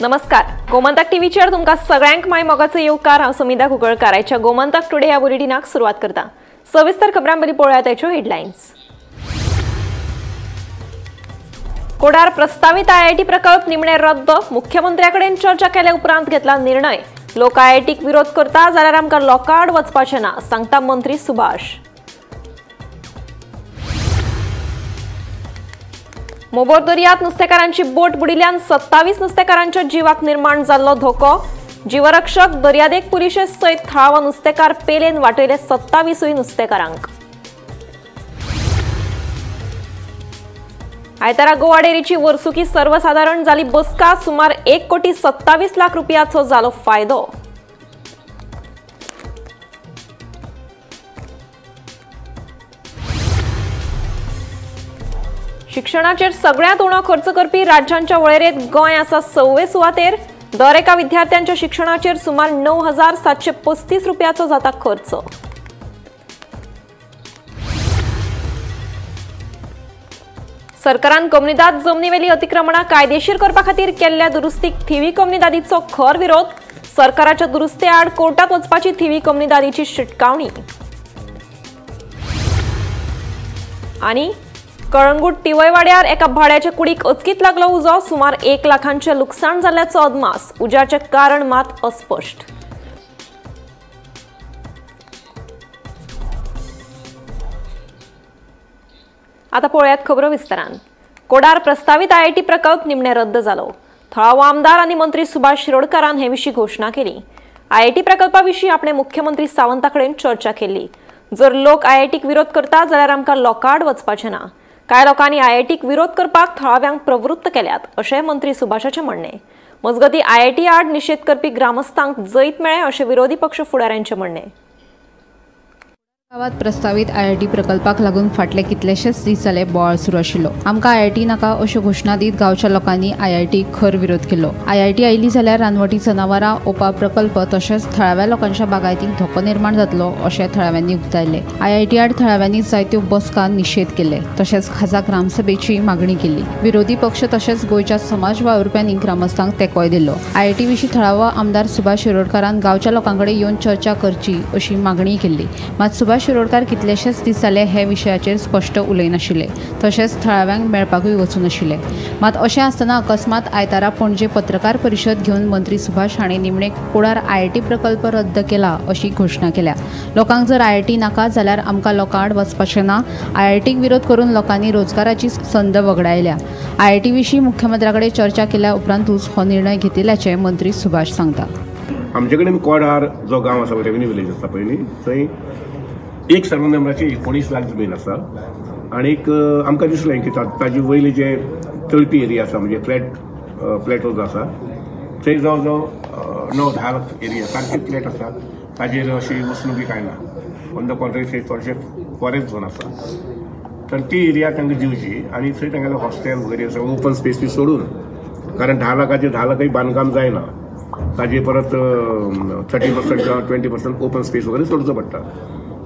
नमस्कार, गोमंतक टीव्हीचेर तुमकां सगळ्यांक my मोगाचो येवकार। हांव समिधा कुंकळकार आयच्या गोमंतक टुडे ह्या बुलेटिनाक सुरवात करता। सविस्तर खबरां बरी पळोवया ताच्यो हेडलायन्स। कोडार प्रस्तावित आयआयटी प्रकल्प निमणे रद्द, मुख्यमंत्र्या कडेन चर्चा केल्या उपरांत घेतला निर्णय। लोक आयआयटीक विरोध करता जाल्यार आमकां लोकांआड वचपाचें ना, सांगता मंत्री सुभाष। मोबोर दर्यांत नुस्तेकारांची बोट बुडिल्ल्यान 27 नुस्तेकारांच्या जिवाक निर्माण जाल्लो धोको। जीवरक्षक दर्यादेग पुलिशे सयत थळावा नुस्तेकार पेलेन वाटयले 27 नुस्तेकारांक। आयतारा गोवा डेअरीची वर्सुकी सर्वसाधारण जाली बसका, सुमार 1,27,00,000 रुपयाचो जालो फायदो। शिक्षणाचेर सगळ्यांत उणो खर्च करपी राज्यांच्या वळेरेंत गोंय आसा 6वे सुवातेर। दर एका विद्यार्थ्यांच्या शिक्षणाचेर सुमार 9,735 रुपयाचो जाता खर्च। सरकारान कोमुनिदाद जमनीवेली अतिक्रमणां कायदेशीर करपा खातीर केल्ल्या दुरुस्तीक थिवी कोमुनिदादीचो खर विरोध। सरकाराच्या दुरुस्ते आड कोर्टात वचपाची थिवी कोमुनिदादीची शिटकावणी। आनी कळंगूट टिवयवाड्यार एका भाड्याच्या कुडीक अचकीत लागलो उजो, सुमार 1 लाखांचें लुकसाण जाल्ल्याचो अदमास। उज्याचें कारण मात अस्पश्ट। आता पळोवयात खबरो विस्तारान। कोडार प्रस्तावित आयआयटी प्रकल्प निमणे रद्द जालो। थळावो आमदार आनी मंत्री सुभाष शिरोडकारान हे विशीं घोशणा केली। आयआयटी प्रकल्पा विशीं आपणे मुख्यमंत्री सावंता कडेन चर्चा केली। जर लोक आयआयटीक विरोध करता जाल्यार आमकां लोकांआड वचपाचें ना। कांय लोकांनी आयआयटीक विरोध करपाक थळाव्यांक प्रवृत्त केल्यात, अशें मंत्री सुभाषाचें म्हणणें। मजगतीं आयआयटी आड निशेध करपी ग्रामस्थांक जैत मेळ्ळें अशें विरोधी पक्ष फुडाऱ्यांचें म्हणणें। गावात प्रस्तावित आयआयटी प्रकल्पाक लागून फाटले कितलेशेच दीस जाले बोवाळ सुरू आशिल्लो। आमकां आयआयटी नाका अश्यो घोशणा दीत गांवच्या लोकांनी आयआयटीक खर विरोध केलो। आयआयटी आयली जाल्यार रानवटी जनावरां ओपा प्रकल्प तशेंच थळाव्या लोकांच्या बागायतीक धोको निर्माण जातलो अशें थळाव्यांनी उक्तायलें। आयआयटी आड थळाव्यांनी जायत्यो बसका निशेध केले तशेंच खासा ग्रामसभेची मागणी केली। विरोधी पक्ष तशेंच गोंयच्या समाज वावुरप्यांनी ग्रामस्थांक तेंकोय दिलो। आयआयटी विशीं थळावो आमदार सुभाष शिरोडकारान गांवच्या लोकां कडेन येवन चर्चा करची अशी मागणी केल्ली। मात सुभाष शिरोडकार कितलेशेच दीस जाले हे विशयाचेर स्पश्ट उलयनाशिल्ले तशेंच थळाव्यांक मेळपाकूय वचूं नाशिल्ले। मात अशें आसतना अकस्मात आयतारा पणजे पत्रकार परिशद घेवन मंत्री सुभाष हांणी निमणे कोडार आयआयटी प्रकल्प रद्द केला अशी घोशणा केल्या। लोकांक जर आयआयटी नाका जाल्यार आमकां लोकांआड वचपाचें ना। आयआयटीक विरोध करून लोकांनी रोजगाराची संद वगडायल्या। आयआयटी विशीं मुख्यमंत्र्या कडेन चर्चा केल्या उपरांतूच हो निर्णय घेतिल्ल्याचें मंत्री सुभाष सांगता। आमचे कडेन कोडार जो गांव आसा, रेव्हेन्यू विलेज आसा पयलीं, थंय एक सर्व नंबराची 19 लाख जमीन आसा आनीक आमकां दिसलें की ताजी वयली जे तळपी एरिया आसा, म्हणजे फ्लॅट जो आसा थंय जवळ जवळ 9-10 लाख एरिया सारकी फ्लॅट आसा, ताजेर अशी वसणुकी कांय ना। ऑन the contrary थंय चडशे फॉरेस्ट झोन आसा, तर ती एरिया तांकां दिवची आनी थंय तांगेलें हॉस्टेल वगैरे सगळें ओपन स्पेस ती सोडून, कारण 10 लाखाचेर 10 लाखय बांदकाम जायना, ताजे परत 30% किंवा 20% ओपन स्पेस वगैरे सोडचो पडटा।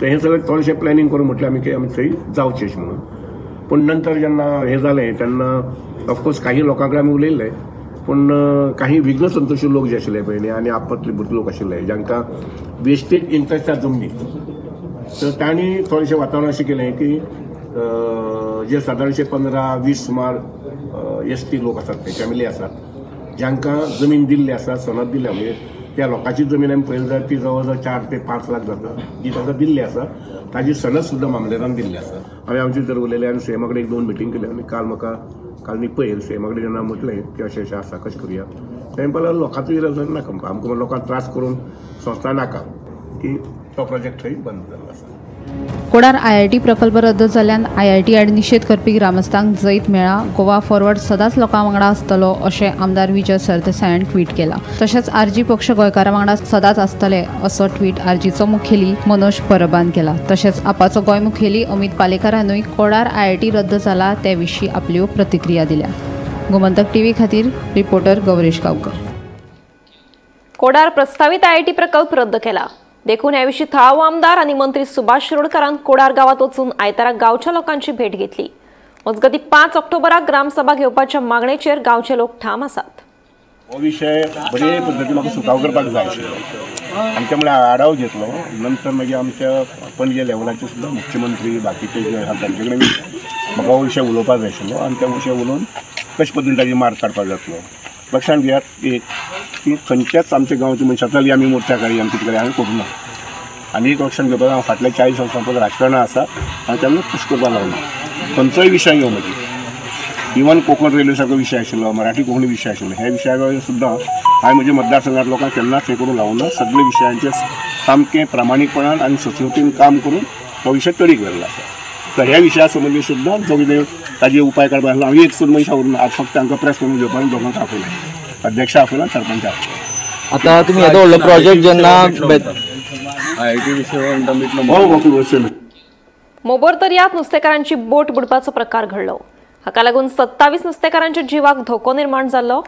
तर हें सगळें थोडेशें प्लॅनिंग करून म्हटलें आमी की आमी थंय जावचें अशें म्हणून। पूण नंतर जेन्ना हें जालें तेन्ना ऑफकोर्स काही लोकां कडेन आमी उलयल्ले, पूण काही विघ्न संतोशी लोक जे आशिल्ले पळय न्ही आनी आपतले लोक आशिल्ले जांकां वेस्टेज इंट्रस्ट आसा जमनीत, तर तांणी थोडेशें वातावरण अशें केलें की जे सादारणशे 15-20 सुमार एस टी लोक आसात, ते फॅमिली आसात जांकां जमीन दिल्ली आसा, सनद दिल्या, म्हणजे त्या लोकांची जमीन आमी पळयली जाल्यार ती जवळ जवळ 4 ते 5 लाख जाता, जी तांकां दिल्ली आसा, ताजी सनद सुद्दां मामलेदारान दिल्ली आसा। हांवें आमची जर उलयलें आनी सीएमा कडेन 1-2 मिटींग केली आनी काल म्हाका काल न्ही पयर सीएमा कडेन जेन्ना म्हटलें की अशें अशें आसा कशें करुया, तेणें म्हणलें लोकांचो विरोध नाका, आमकां लोकांक त्रास करून संस्था नाका, की तो प्रोजेक्ट थंय बंद जाल्लो आसा। कोडार आयआयटी प्रकल्प रद्द जाल्ल्यान आयआयटी आड निशेध करपी ग्रामस्थांक जैत मेळ्ळा। गोवा फॉरवर्ड सदांच लोकां वांगडा आसतलो अशें आमदार विजय सरदेसायान ट्वीट केला। तशेंच आरजी पक्ष गोंयकारां वांगडा सदांच आसतले असो ट्वीट आरजीचो मुखेली मनोज परबान केला। तशेंच आपाचो गोंय मुखेली अमित पालेकारानूय कोडार आयआयटी रद्द जाला ते विशीं आपल्यो प्रतिक्रिया दिल्या। गोमंतक टीव्ही खातीर रिपोर्टर गौरेश गांवकर। कोडार प्रस्तावित आयआयटी प्रकल्प रद्द केला देखून हे विशीं थळावो आमदार आनी मंत्री सुभाष शिरोडकारान कोडार गांवांत वचून आयतारा गांवच्या लोकांची भेट घेतली। मजगतीं 5 ऑक्टोबराक ग्रामसभा घेवपाच्या मागणेचेर गांवचे लोक ठाम आसात। हो विशय बरे पद्दतीन म्हाका सुटाव करपाक जाय आशिल्लो आनी त्या मुळे आडाव घेतलो. नंतर मागीर आमच्या पणजे लेवलाचे सुद्दां मुख्यमंत्री बाकीचे जे आसा तांचे कडेन म्हाका हो विशय उलोवपाक जाय आशिल्लो आनी त्या विशय उलोवन कशे पद्दतीन ताजी मार्ग काडपाक जातलो. लक्षांत घेयात एक की खंयच्याच आमच्या गांवच्या मनशां चली आमी मोर्चा काडली आमी कितें हांवें करूंक ना. आनी एक लक्षांत घेवपाक हांव फाटल्या 40 वर्सां पसून राजकारणां आसा आनी तेन्ना कशें करपाक लागना. खंयचोय विशय येवं मागीर इवन कोंकण रेल्वे सारको विशय आशिल्लो, मराठी कोंकणी विशय आशिल्लो, ह्या विशया सुद्दां हांवें म्हज्या मतदारसंघात लोकांक केन्नाच हें करूंक लावना. सगळे विशयांचेर सामकें प्रामाणीकपणान आनी सचोटीन काम करून तो विशय तडीक व्हेल्लो आसा. तर ह्या विशया संबंदी सुद्दां जो कितें ताजे उपाय काडपाक आसलो हांव एक सुद्दां मनशां उरना. आज फक्त तांकां प्रेस करून घेवपाक दोगांक आपयलें, अध्यक्ष आपयला, सरपंच आपयला. आतां तुमी येदो व्हडलो प्रोजेक्ट जेन्ना मोबोर दर्यांत नुस्तेकारांची बोट बुडपाचो प्रकार घडलो. हाका लागून 27 नुस्तेकारांच्या जिवाक धोको निर्माण जाल्लो.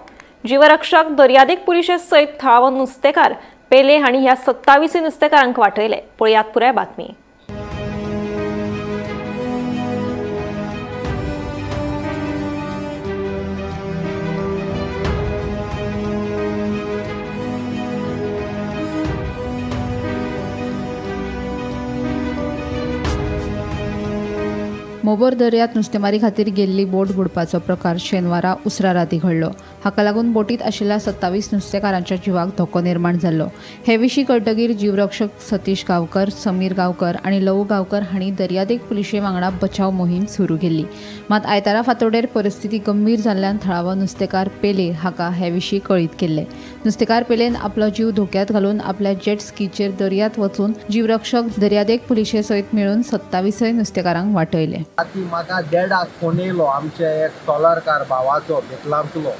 जीवरक्षक दर्यादेग पुलिशे सयत थळावो नुस्तेकार पेले हांणी ह्या 27 नुस्तेकारांक वाटयले. पळयात पुराय बातमी. मोबोर दर्यांत नुस्तेमारी खातीर गेल्ली बोट बुडपाचो प्रकार शेनवारा उसरा राती घडलो. हाका लागून बोटीत आशिल्ल्या 27 नुस्तेकारांच्या जिवाक धोको निर्माण जाल्लो. हे विशीं कळटगीर जीवरक्षक सतीश गांवकर, समीर गांवकर आनी लवू गांवकर हांणी दर्यादेग पुलिशे वांगडा बचाव मोहीम सुरू केल्ली. मात आयतारा फांतोडेर परिस्थिती गंभीर जाल्ल्यान थळावो नुस्तेकार पेले हाका हे विशीं कळीत केल्लें. नुस्तेकार पेलेन आपलो जीव धोक्यांत घालून आपल्या जेट स्कीचेर दर्यांत वचून जीवरक्षक दर्यादेग पुलिशे सयत मेळून 27 नुस्तेकारांक वाटयले. राती म्हाका देडाक फोन येयलो आमचे एक ट्रॉलरकार भावाचो बेतलांतलो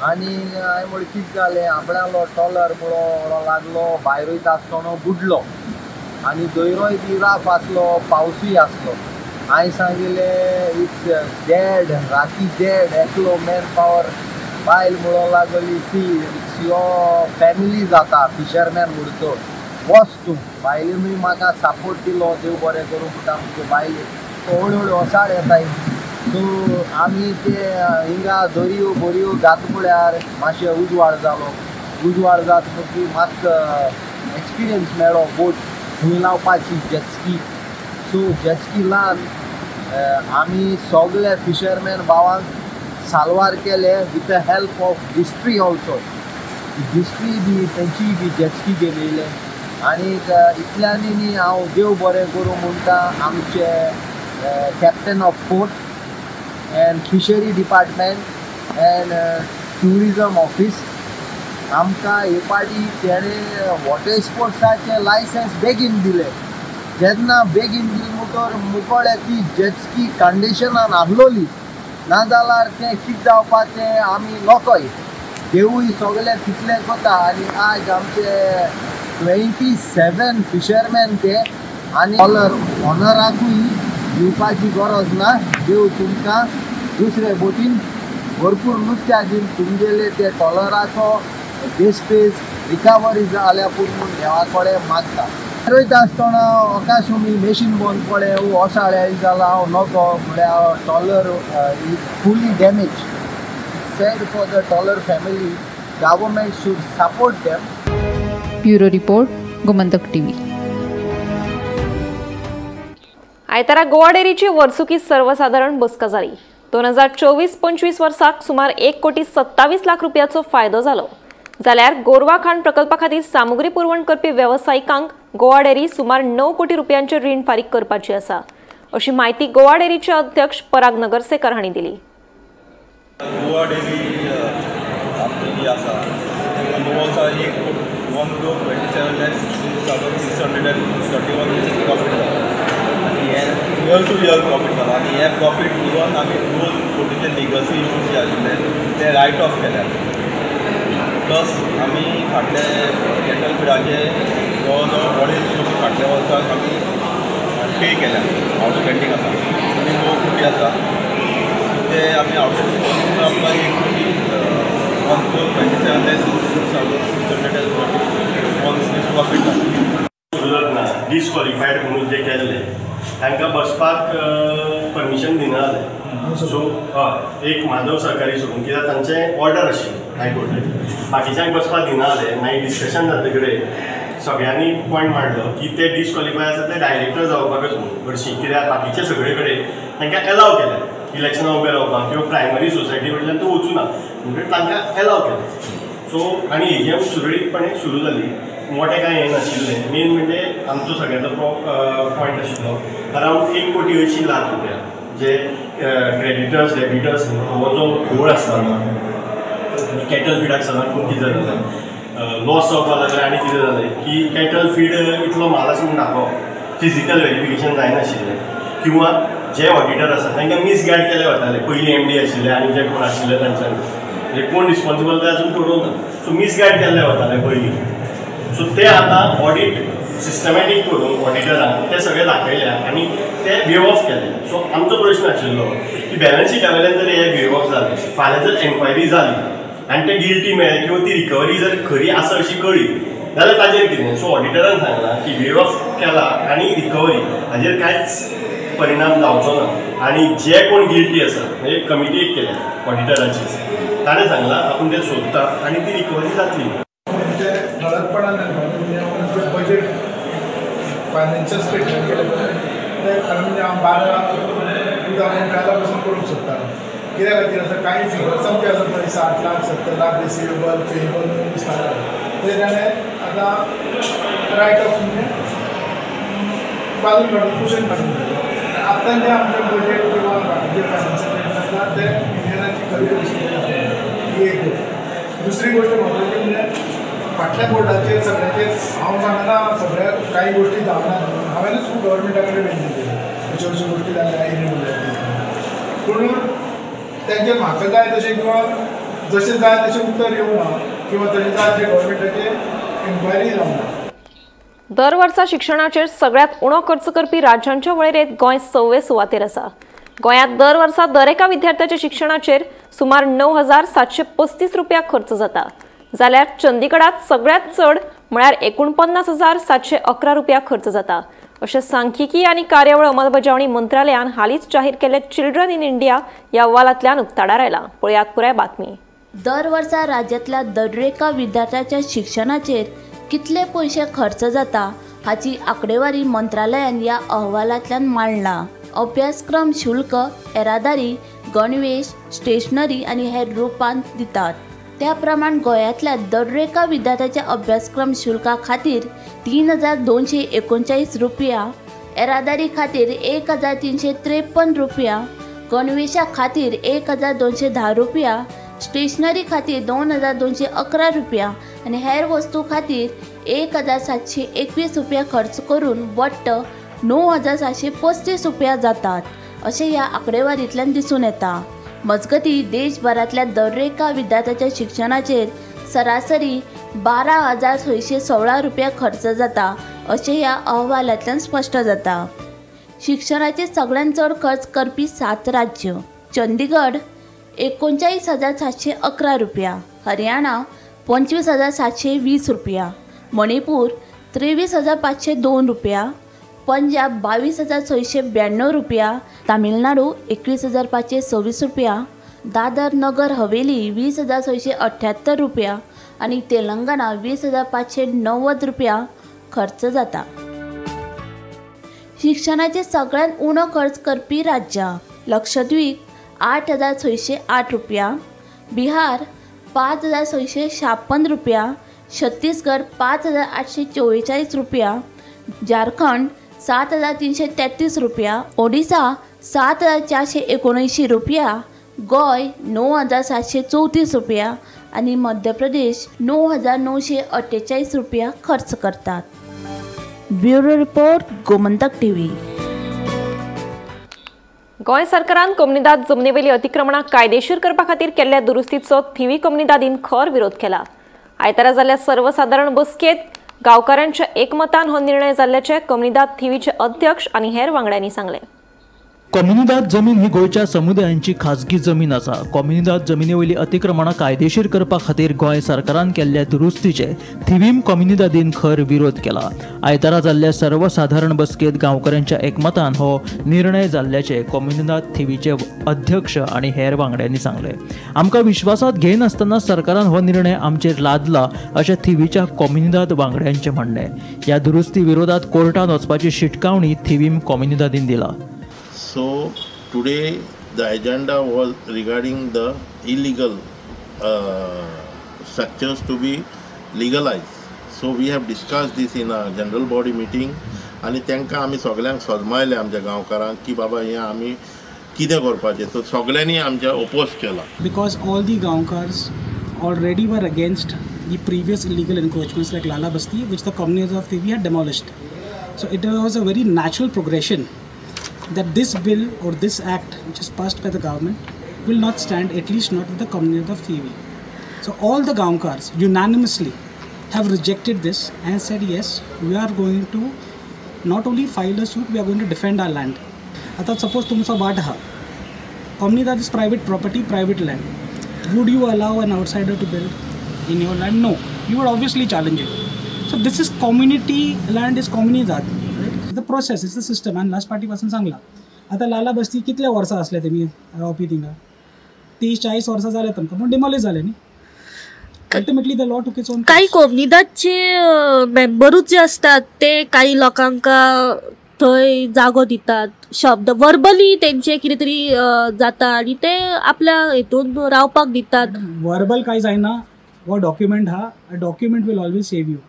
आनी हांवें म्हणलें कितें जालें, आपणालो ट्रॉलर म्हणो लागलो भायर वयता आसतना बुडलो आनी दर्योय बी राफ आसलो, पावसूय आसलो. हांवें सांगिल्लें it's dead, राती डेड, एकलो मॅन पावर बायल म्हणो लागली सी it's your family जाता फिशरमॅन म्हणतो वच तूं. बायलेनूय म्हाका सपोर्ट दिलो, देव बरें करूं म्हणटा आमचे बायले हळू हळू वसाड येताय. सो आमी ते हिंगा दर्यो बऱ्यो जाता म्हळ्यार मातशें उजवाड जालो. उजवाड जाता म्हणटकीर मातसो एक्सपिरियन्स मेळ्ळो बोट खंय लावपाची, जेटस्की. सो जेटस्की लावन आमी सगळे फिशरमॅन भावांक साल्वार केले with the help of district also. District बी तेंची बी जेटस्की घेवन येयले आनी इतल्यांनी न्ही हांव देव बरें करूं म्हणटा आमचे captain of port and fishery department and tourism office आमकां हे पाटी तेणें वॉटर स्पोर्ट्साचें लायसन्स बेगीन दिलें. जेन्ना बेगीन दिलें म्हणटकर मुकोळे ती जेटस्की कंडिशनान आसलोली, नाजाल्यार तें कितें जावपाचें आमी नोकोय. देवूय सगळें तितलें कोता आनी आज आमचे 27 फिशरमॅन ते आनी ट्रॉलर ऑनराकूय दिवपाची गरज ना. देव तुमकां दुसरे बोटीन भरपूर नुस्त्या दिवन तुमगेले ते ट्रॉलराचो बेस्पेज रिकवरी जाल्या पूण म्हूण देवा कडेन मागता. रोयता आसतना अकाशुमी मेशीन बंद पडलें, ओसाळे जाला, हांव नको म्हळ्यार trawler is fully damage. Sad for the trawler family. Government should support them. Bureau report, Gomantak TV. आयतारा गोवा डेअरीची वर्सुकी सर्वसाधारण बसका जाली. 2024-25 वर्साक सुमार 1,27,00,000 रुपयाचो फायदो जालो. जाल्यार गोरवा खाण प्रकल्पा खातीर सामुग्री पुरवण करपी वेवसायिकांक गोवा डेअरी सुमार 9 कोटी रुपयांचे रीण फारीक करपाची आसा, अशी म्हायती गोवा डेअरीचे अध्यक्ष पराग नगरसेकर हांणी दिली. गोवा डेअरी आमची जी आसा 1,27,631 प्रॉफीट जाला आनी हें इयर टू इयर प्रॉफीट जाला आनी हें प्रॉफीट उरोवन आमी 2 कोटीचे लिगसी इश्यूज जे आशिल्ले ते रायट ऑफ केल्यात. प्लस आमी फाटले कॅटल फिडाचे जवळ जवळ 2.5 कोटी फाटल्या वर्साक आमी पे केल्या, आवटस्टँडींग आसा आनी 9 कोटी आसा ते आमी आवटस्टँडींग आमकां 1 कोटी 1,27,631 प्रॉफीट जाला. उरत ना डिसक्वॉलिफायड म्हणून जे केल्ले तांकां बसपाक परमिशन दिना जालें. सो हय, एक माधव सरकारी सोडून, कित्याक तांचें ऑर्डर आशिल्लें. हायकोर्टाचे बाकीच्यांक बसपाक दिना जालें. मागीर डिस्कशन जातकच सगळ्यांनी पॉयंट मांडलो की ते डिस्क्वॉलिफाय आसा ते डायरेक्टर जावपाकच म्हणून हरशीं, कित्याक बाकीचे सगळे कडेन तांकां एलाव केलें इलेक्शनाक उबे रावपाक किंवा प्रायमरी सोसायटी कडल्यान तो वचूना म्हणटकीर तांकां एलाव केलें. सो आनी एजीएम सुरळीतपणे सुरू जाली, मोठें कांय हें नाशिल्लें. मेन म्हणजे आमचो सगळ्यांचो पॉयंट आशिल्लो अरावंड 1,80,00,000 रुपया जे क्रेडिटर्स डेबिटर्स हो जो घोळ आसतालो आनी कॅटल फिडाक सदांच कोण कितें जातालें लॉस जावपाक लागलें आनी कितें जालें की कॅटल फीड इतलो म्हाल आसा म्हूण दाखोवप फिजिकल वेरिफिकेशन जायनाशिल्लें किंवा जे ऑडिटर आसा तांकां मिसगायड केले वताले. पयलीं एमडी आशिल्ले आनी जे कोण आशिल्ले तांच्यांनी म्हणजे कोण रिस्पॉन्सिबल ते अजून करूंक ना, सो मिसगायड केल्ले वताले पयलीं. सो ते आतां ऑडीट सिस्टमॅटीक करून ऑडिटरांक ते सगळे दाखयले आनी ते वेव ऑफ केले. सो आमचो प्रश्न आशिल्लो की बॅलन्स शिटा वयल्यान जर हे वेव ऑफ जाले, फाल्यां जर एन्क्वायरी जाली आनी ते गिल्टी मेळ्ळे किंवा ती रिकवरी जर खरी आसा अशी कळ्ळी जाल्यार ताजेर कितें. सो ऑडिटरान सांगलां की वेव ऑफ केला आनी रिकवरी हाजेर कांयच परिणाम जावचो ना आनी जे कोण गिल्टी आसा म्हणजे कमिटी एक केल्या ऑडिटराची, ताणें सांगलां आपूण ते सोदता आनी ती रिकवरी जातली. म्हणजे ठळकपणान म्हणजे बजेट फायनान्शियल स्टेटमेंट केलें तें खरें म्हणजे हांव 12 2012 पासून करूंक सोदतालो. कित्या खातीर आसा कांय फिगर्स आमचे आसा पळय 60 लाख 70 लाख रिसिवेबल पेएबल म्हणून दिसता ते ताणें आतां रायट ऑफ म्हणजे बाजून काडून कुशन काडून दिलें. आतां जें आमचें बजेट किंवा बाकीचे फायनान्शियल स्टेटमेंट आसा ते इंडियनाची खरी परिस्थिती आसा ही एक गोश्ट. दुसरी गोश्ट म्हत्वाची म्हणजे फाटल्या बोर्डाचेर सगळ्याचेर हांव सांगना सगळ्या कांय गोश्टी जावना म्हणून हांवेंनूच गव्हर्मेंटा कडेन विनंती केली अश्यो अश्यो गोश्टी जाल्या इरेग्युलरिटी, पूण तेंचेर म्हाका जाय तशें किंवा जशें जाय तशें उत्तर येवना किंवा तशें जाय तशें गव्हर्मेंटाचेर एन्क्वायरी जावना. दर वर्सा शिक्षणाचेर सगळ्यांत उणो खर्च करपी राज्यांच्या वळेरेंत गोंय 6वे सुवातेर आसा. गोंयांत दर वर्सा दरेका विद्यार्थ्याच्या शिक्षणाचेर सुमार 9,735 रुपया खर्च जाता, जाल्यार चंदीगडात सगळ्यांत चड म्हळ्यार 49,711 रुपया खर्च जाता अशें सांख्यिकी आनी कार्यावळ अंमलबजावणी मंत्रालयान हालींच जाहीर केल्ले चिल्ड्रन इन इंडिया ह्या अहवालांतल्यान उक्ताडार आयलां. पळयात पुराय बातमी. दर वर्सा राज्यांतल्या दरेका विद्यार्थ्याच्या शिक्षणाचेर कितले पयशे खर्च जाता हाची आंकडेवारी मंत्रालयान ह्या अहवालांतल्यान मांडला. अभ्यासक्रम शुल्क, येरादारी, गणवेश, स्टेशनरी आनी हेर रुपान दितात. त्या प्रमाण गोंयांतल्या दरेका विद्यार्थ्याच्या अभ्यासक्रम शुल्का खातीर 3,239 रुपया, येरादारी खातीर 1,353 रुपया, गणवेशा खातीर 1,210 रुपया, स्टेशनरी खातीर 2,211 रुपया आनी हेर वस्तू खातीर 1,721 रुपया खर्च करून वट्ट 9,735 रुपया जातात अशें ह्या आंकडेवारींतल्यान दिसून येता. मजगती देशभरांतल्या दरेका विद्यार्थ्याच्या शिक्षणाचेर सरासरी 12,616 रुपया खर्च जाता अशें ह्या अहवालांतल्यान स्पश्ट जाता. शिक्षणाचेर सगळ्यांत चड खर्च करपी 7 राज्य: चंदीगड 39,711 रुपया, हरियाणा 25,720 रुपया, मणिपूर 23,502 रुपया, पंजाब 22,692 रुपया, तामिळनाडू 21,526 रुपया, दादर नगर हवेली 20,678 रुपया आनी तेलंगणा 20,590 रुपया खर्च जाता. शिक्षणाचेर सगळ्यांत उणो खर्च करपी राज्यां: लक्षद्वीप 8,608 रुपया, बिहार 5,656 रुपया, छत्तीसगड 5,844 रुपया, झारखंड 7,333 रुपया, ओडिसा 7,479 रुपया, गोंय 9,734 रुपया आनी मध्य प्रदेश 9,948 रुपया खर्च करतात. Bureau report, Gomantak TV. Goa सरकारान कोमुनिदाद जमनीवेली अतिक्रमणां कायदेशीर करपा खातीर केल्ल्या दुरुस्तीचो थिवी कोमुनिदादीन खर विरोध केला. आयतारा जाल्ल्या सर्वसादारण बसकेंत गांवकारांच्या एकमतान हो निर्णय जाल्ल्याचें कोमुनिदाद थिवीचे अध्यक्ष आनी हेर वांगड्यांनी सांगलें. कोमुनिदाद जमीन ही गोंयच्या समुदायांची खाजगी जमीन आसा. कोमुनिदाद जमिनी वयली अतिक्रमणां कायदेशीर करपा खातीर गोंय सरकारान केल्ल्या दुरुस्तीचे थिवीम कोमुनिदादीन खर विरोध केला. आयतारा जाल्ल्या सर्वसाधारण बसकेंत गांवकऱ्यांच्या एकमतान हो निर्णय जाल्ल्याचे कोमुनिदाद थिवीचे अध्यक्ष आनी हेर वांगड्यांनी सांगलें. आमकां विश्वासात घेयनासतना सरकारान हो निर्णय आमचेर लादला अशें थिवीच्या कोमुनिदाद वांगड्यांचें म्हणणें. ह्या दुरुस्ती विरोधात कोर्टात वचपाची शिटकावणी थिवीम कोमुनिदादीन दिला. So today the agenda was regarding the illegal structures to be legalized. So we have discussed this in a general body meeting आनी तांकां आमी सगल्यांक सजमायलें आमच्या गांवकारांक की बाबा हें आमी कितें करपाचें, सो सगल्यांनी आमच्या ओपोज केला. Because all the Gaonkars already were against the previous illegal encroachments like Lala Basti, which the communities of Thivim had demolished. So it was a very natural progression that this bill or this act which is passed by the government will not stand, at least not with the community of Thivim. So all the Gaonkars unanimously have rejected this and said yes, we are going to not only file a suit, we are going to defend our land. Ata suppose tumsa vaat ha, Comunidad is private property, private land. Would you allow an outsider to build in your land? No, you would obviously challenge it. So this is community land is Comunidad. The process is the system. And last party पासून सांगला आता लाला बस्ती कितले वर्सां आसले तेमी रावपी थिंगा 30-40 वर्सां जाले तांकां, पूण डिमॉलिश जाले न्ही. Ultimately the law took its own. काही कोमुनिदादचे मेंबरूच जे असतात ते काही लोकांक थंय जागो दितात, शब्द वर्बली तेंचे कितें तरी जाता आनी ते आपल्या हितून रावपाक दितात. वर्बल काय जायना, हो डॉक्युमेंट हा, document will always save you.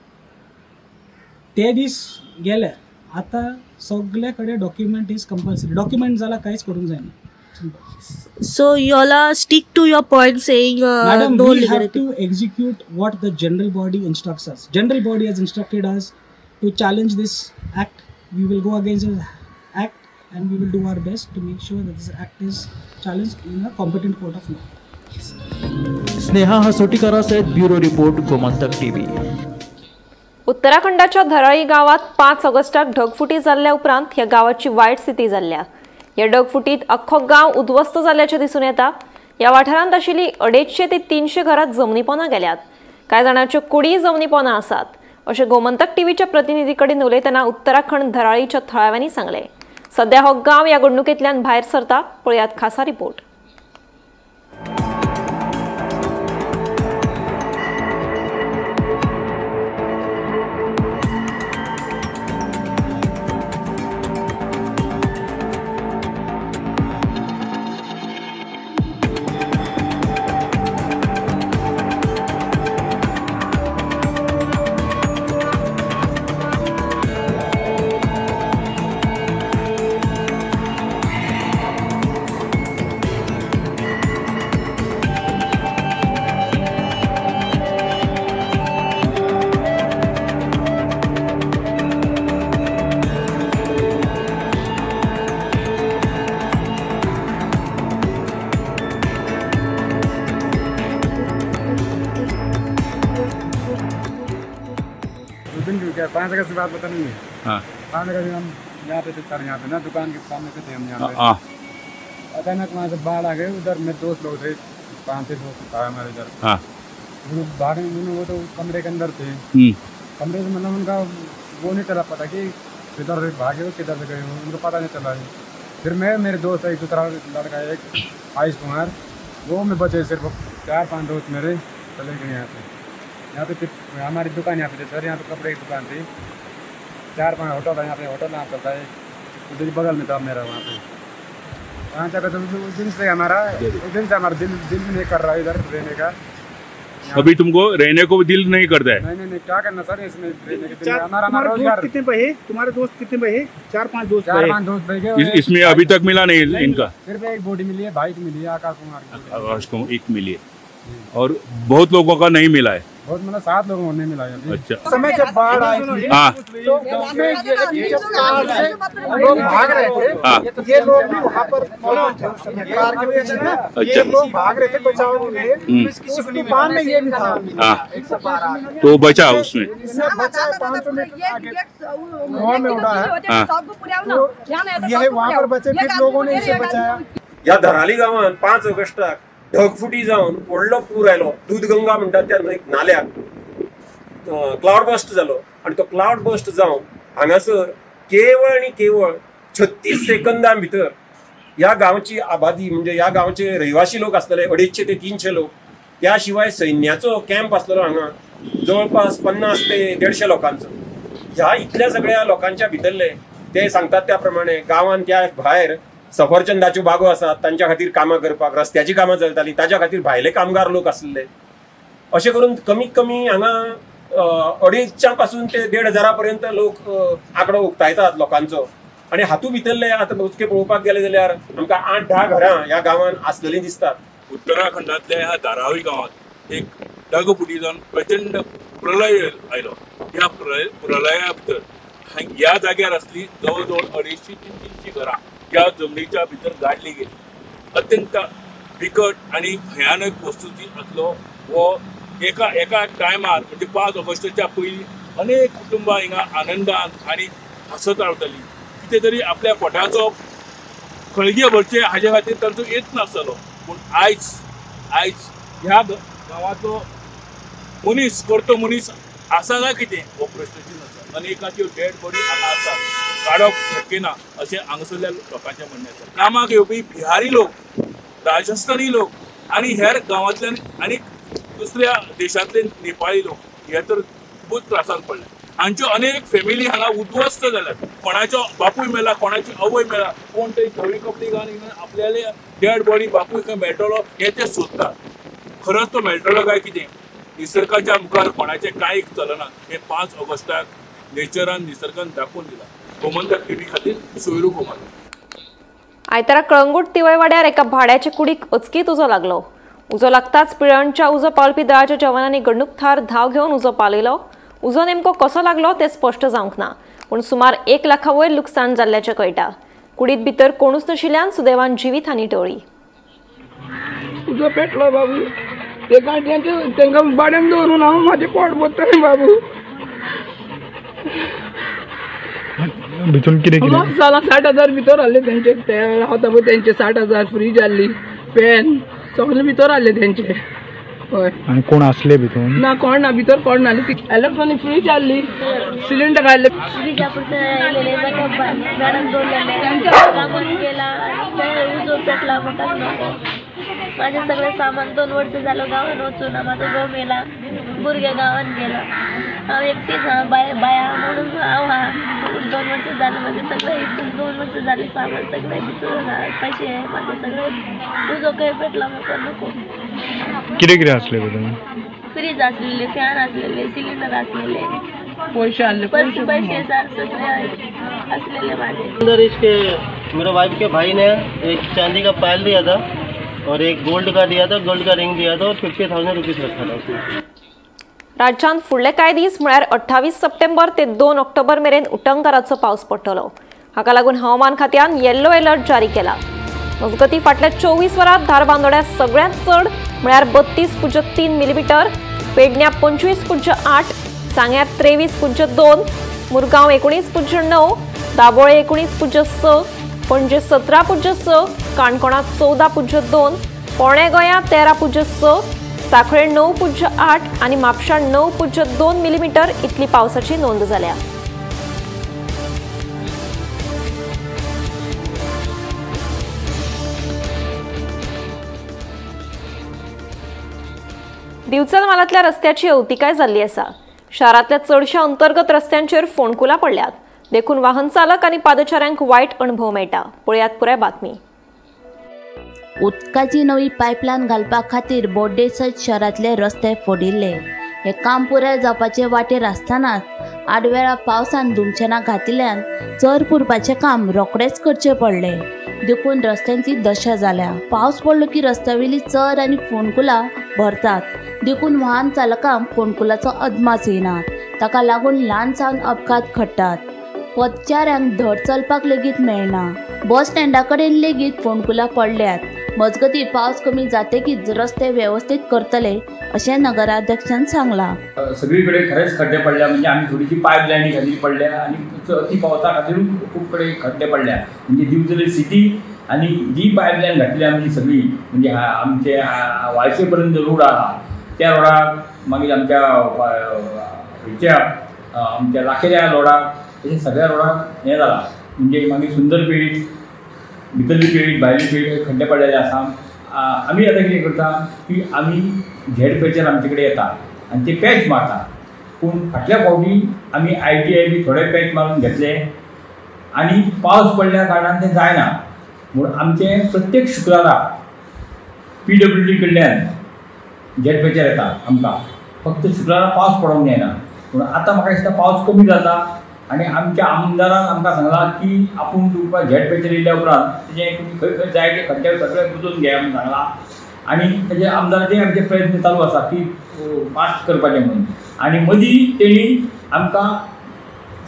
ते दीस गेले, आता सगळे कडे डॉक्युमेंट is compulsory. Document जाला काहीच करूंक जायना. So you all stick to your point saying madam, we have to execute what the general body instructs us. General body has instructed us to challenge this act. We will go against this act and we will do our best to make sure that this act is challenged in a competent court of law. Sneha हसोटीकरा सयत bureau report, Gomantak TV. उत्तराखंडाच्या धराळी गावात 5 ऑगस्टाक ढगफुटी जाल्ल्या उपरांत ह्या गावाची वायट स्थिती जाल्ल्या. ह्या ढगफुटीत अख्खो गांव उद्ध्वस्त जाल्ल्याचें दिसून येता. ह्या वाठारांत आशिल्ली 250 ते 300 घरां जमनीपोना गेल्यात. कांय जाणांच्यो कुडी जमनीपोना आसात अशें गोमंतक टीव्हीच्या प्रतिनिधी कडेन उलयतना उत्तराखंड धराळीच्या थळाव्यांनी सांगलें. सध्या हो गांव ह्या घडणुकेंतल्यान भायर सरता. पळयात खासा रिपोर्ट. 5 अगस्त की बात पता नहीं है। हाँ। 5 अगस्त हम यहाँ पे थे सर, यहाँ पे ना दुकान के सामने से थे हम यहाँ पे। अचानक वहाँ से बाढ़ आ गए। उधर मेरे दोस्त लोग थे, 5-6 दोस्त था हमारे इधर। हाँ। भागने वो तो कमरे के अंदर थे। कमरे से मतलब उनका वो नहीं चला पता कि किधर से भागे हो किधर से गए हो, उनको पता नहीं चला। फिर मैं मेरे दोस्त एक दूसरा लड़का एक आयुष कुमार, वो में बचे सिर्फ 4-5 दोस्त मेरे चले गए यहाँ पे। यहाँ पे हमारी दुकान यहाँ पे थी सर, यहाँ पे कपड़े की दुकान थी। 4-5 होटल था यहाँ पे, होटल यहाँ चलता है उधर बगल में था मेरा वहाँ पे। वहाँ जाकर तो उस दिन से हमारा दिल भी नहीं कर रहा है इधर रहने का। अभी तुमको रहने को दिल नहीं करता है? नहीं नहीं नहीं, क्या करना सर इसमें रहने के। हमारा रोजगार। कितने बहे तुम्हारे दोस्त? कितने बहे? 4-5 दोस्त। 4-5 दोस्त बहे। इसमें अभी तक मिला नहीं इनका? सिर्फ एक बॉडी मिली है, भाई की मिली है, आकाश कुमार की। आकाश कुमार एक मिली है और बहुत लोगों का नहीं मिला है। बहुत मतलब 7 लोगों ने मिला है। अच्छा। समय जब बाढ़ आई थी तो उसमें जब कार से लोग भाग रहे थे, ये लोग भी वहाँ पर मौजूद थे उस समय कार के पीछे ना। ये लोग भाग रहे थे बचाव के लिए, उस तूफान में ये भी था। तो बचा उसमें? बचा 500 मीटर आगे हवा में उड़ा है। तो ये वहाँ पर बचे, फिर लोगों ने इसे बचाया। ह्या धराली गांवान 5 ऑगस्टाक ढगफुटी जावन व्हडलो पूर आयलो। दूधगंगा म्हणटात त्या नाल्याक क्लावड बस्ट जालो आनी तो क्लावड बस्ट जावन हांगासर केवळ आनी केवळ 36 सेकंदां भितर ह्या गांवची आबादी म्हणजे ह्या गांवचे रहिवासी लोक आसतले 250 ते 300 लोक, त्या शिवाय सैन्याचो कॅम्प आसलेलो हांगा जवळपास 50 ते 150 लोकांचो। ह्या इतल्या सगळ्या लोकांच्या भितरले ते सांगतात त्या प्रमाणे गांवान त्या भायर सफरचंदाच्यो बागो आसात तांच्या खातीर कामां करपाक रस्त्याची कामां चलतालीं, ताच्या खातीर भायले कामगार लोक आसले। अशें करून कमीत कमी हांगा 250 पासून ते 1500 पर्यंत लोक आंकडो उक्तायतात लोकांचो। आनी हातूंत भितरले आतां मोजके पळोवपाक गेले जाल्यार आमकां 8-10 घरां ह्या गांवांत आसलेलीं दिसतात। उत्तराखंडातल्या ह्या धारावी गांवांत एक ढगफुटी जावन प्रचंड प्रलय आयलो। ह्या प्रलया भितर ह्या जाग्यार आसली जवळ जवळ 250 ते 300 घरां ह्या जमनीच्या भितर गाडली गेली। अत्यंत बिकट आनी भयानक वस्तुची आसलो हो एका एका टायमार म्हणजे 5 ऑगस्टाच्या पयलीं अनेक कुटुंबां हिंगा आनंदान आनी हांसत रावतालीं। कितें तरी आपल्या पोटाचो खळगे भरचे हाजे खातीर तांचो यत्न आसतालो, पूण आयज आयज ह्या गांवाचो मनीस करतो मनीस आसा काय कितें हो प्रश्नचिन्ह आसा। अनेकाच्यो डेड बॉडी हांगा आसा, काडप शक्य ना अशें हांगासरल्या लोकांचें म्हणणें आसा। कामाक येवपी बिहारी लोक, राजस्थानी लोक आनी हेर गांवांतल्यान आनी दुसऱ्या देशांतले नेपाळी लोक हे तर खूबच त्रासान पडले। हांच्यो अनेक फॅमिली हांगा उद्ध्वस्त जाल्यात। कोणाचो बापूय मेला, कोणाची आवय मेला, कोण तरी धवी कपडे घालून आपल्याले डेड बॉडी बापूय खंय मेळटलो हे ते सोदतात। खरंच तो मेळटलो काय कितें? निसर्गाच्या मुखार कोणाचें कांय चलना हे 5 ऑगस्टाक नेचरान निसर्गान दाखोवन दिलां। गोमंतक टीव्ही खातीर सोयरू कुमार। आयतारा कळंगूट तिवयवाड्यार एका भाड्याचे कुडीक अचकीत उजो लागलो। उजो लागताच पिळणच्या उजो पावलपी दळाच्या जवानांनी घडणूक थार धांव घेवन उजो पालयलो। उजो नेमको कसो लागलो ते स्पश्ट जावंक ना, पूण सुमार 1 लाखा वयर लुकसाण जाल्ल्याचें कळटा। कुडीत भितर कोणूच नाशिल्ल्यान सुदैवान जिवीत हानी टळ्ळी। उजो पेटलो बाबू, ते तांकां भाड्यान दवरून हांव म्हाजें पोट भरतलें बाबू। भितून कितें कितें जालां? 60,000 भितर आहले तेंचे, ते रावता पळय तेंचे 60,000 फ्रीज आहली, फॅन सगळे भितर आहले तेंचे। हय। आनी कोण आसले भितून? ना, कोण ना भितर, कोण ना। इलेक्ट्रॉनिक फ्रीज आहली, सिलिंडर आहले। माझे सगळे सामान 2 वर्ष झालं गावान वचून, माझो घोव मेला, भुरगे गावान गेला, हांव एकटीच हा बाया म्हणून हांव हा। 2 वर्ष झालं माझे सगळे इथून 2 वर्ष झाले सामान सगळे भितर हा, पैसे माझे सगळे उजो खंय पेटला म्हाका नको। कितें कितें आसलें भितर? फ्रीज आसलेले, फॅन आसलेले, सिलिंडर आसलेले, पैसे आसले, पैसे सगळे आसलेले माझे। अंदर इसके मेरे वाइफ के भाई ने एक चांदी का पायल दिया था और एक गोल्ड का दिया था, गोल्ड का रिंग दिया था और 50,000 रुपीस रखा था उसमें। राज्यांत फुडले कांय दीस म्हळ्यार 28 सप्टेंबर ते 2 ऑक्टोबर मेरेन उटंगाराचो पावस पडटलो। हाका लागून हवामान खात्यान येल्लो अलर्ट जारी केला। मजगतीं फाटल्या 24 वरांत धारबांदोड्यां सगळ्यांत चड म्हळ्यार 32.3 मिलीमिटर, पेडण्यां 25.8, सांग्यार 23.2, मुरगांव 19.9, दाबोळे 19.6, पणजे 17.6, काणकोणांत 14.2, पोणे गोंया 13.6, साखळे 9.8 आनी म्हापशां 9.2 मिलीमिटर इतली पावसाची नोंद जाल्या। दिवचल म्हालांतल्या रस्त्याची अवतिकाय जाल्ली आसा। शारांतल्या चडश्या अंतर्गत रस्त्यांचेर फोंडकुलां पडल्यात, देखून वाहन चालक आनी पादचाऱ्यांक वायट अणभव मेळटा। पळयात पुराय बातमी। उदकाची नवी पायपलायन घालपा खातीर बोड्डे सयत शारांतले रस्ते फोडिल्ले। हे काम पुराय जावपाचे वाटेर आसतनाच आडवेळा पावसान धुमशेणां घातिल्ल्यान चर पुरपाचें काम रोखडेंच करचें पडलें, देखून रस्त्यांची दशा जाल्या। पावस पडलो की रस्त्यावेली चर आनी फोंडकुलां भरतात, देखून वाहन चालकांक फोंडकुलाचो अदमास येना। ताका लागून ल्हान सान अपघात घडटात। पदचाऱ्यांक धड चलपाक लेगीत मेळना। बस स्टँडा कडेन लेगीत फोंडकुलां पडल्यात। मजगतीं पावस कमी जातकीच रस्ते वेवस्थीत करतले अशें नगराध्यक्षान सांगलां. सगळीकडे खरेंच खड्डे पडल्या, म्हणजे आमी थोडीशी पायप लायनी खातीर पडल्या आनी अती पावसा खातीर खूब कडेन खड्डे पडल्या. म्हणजे दिवचले सिटी आनी जी पायपलायन घातली आमची सगळी, म्हणजे आमचे वाळशे पर्यंत रोड आहा त्या रोडाक, मागीर आमच्या हेच्या आमच्या लाखेल्या रोडाक, तशें सगळ्या रोडाक हें जालां. म्हणजे मागीर सुंदर पेठ, भितरली पेठ, भायली पेठ खड्डे पडलेले आसा. आमी आतां कितें करता की आमी झेड पॅचर आमचे कडेन येता आनी ते पॅच मारता. पूण फाटल्या फावटी आमी ITI बी थोडे पॅच मारून घेतले आनी पावस पडल्या कारणान तें जायना. म्हूण आमचें प्रत्येक शुक्रारा PWD कडल्यान झेड पॅचर येता आमकां. फक्त शुक्रारा पावस पडोंक जायना. पूण आतां म्हाका दिसता पावस कमी जाता आनी आमच्या आमदारान आमकां सांगलां की आपूण तुमकां झेड पॅचर येयल्या उपरांत तेजें तुमी खंय खंय जाय ते खड्डे सगळे बुजोवन घेया म्हूण सांगलां. आनी तेजे आमदाराचे आमचे प्रयत्न चालू आसा की फास्ट करपाचें म्हणून. आनी मदीं तेणी आमकां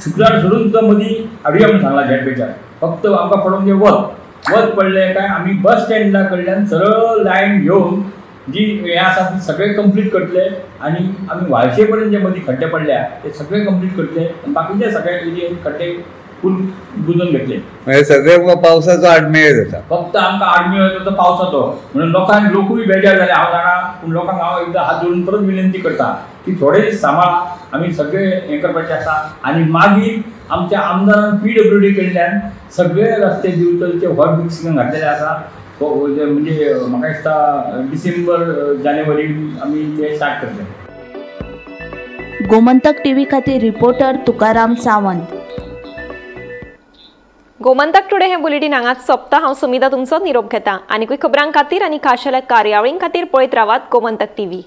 शुक्रार सोडून सुद्दां मदीं हाडुया म्हूण सांगलां झेड पॅचर. फक्त आमकां पडोवंक जाय वत वत पडलें काय आमी बस स्टँडा कडल्यान सरळ लायन घेवन जी हें आसा ती सगळें कंप्लीट करतले आनी आमी वाळशे पर्यंत जे मदीं खड्डे पडल्या ते सगळे कंप्लीट करतले आनी बाकीचे सगळे एरियेन खड्डे फूल बुजोवन घेतले. म्हणजे सगळे पावसाचो आडमेळ जाता, फक्त आमकां आडमेळ येता तो पावसाचो. म्हणून लोकांक लोकूय बेजार जाले हांव जाणा. पूण लोकांक हांव एकदां हात जोडून परत विनंती करता की थोडे दीस सांबाळा, आमी सगळे हें करपाचें आसा. आनी मागीर आमच्या आमदारान PWD कडल्यान सगळे रस्ते दिवचलचे हॉट मिक्सिंगाक घातलेले आसा. म्हणजे म्हाका दिसता डिसेंबर जानेवारी आमी ते स्टार्ट करतले. गोमंतक टीव्ही खातीर रिपोर्टर तुकाराम सावंत. गोमंतक टुडे हे बुलेटीन हांगाच सोंपता. हांव सुमिता तुमचो निरोप घेता. आनीकूय खबरां खातीर आनी खाशेल्या कार्यावळीं खातीर पळयत रावात गोमंतक टीव्ही.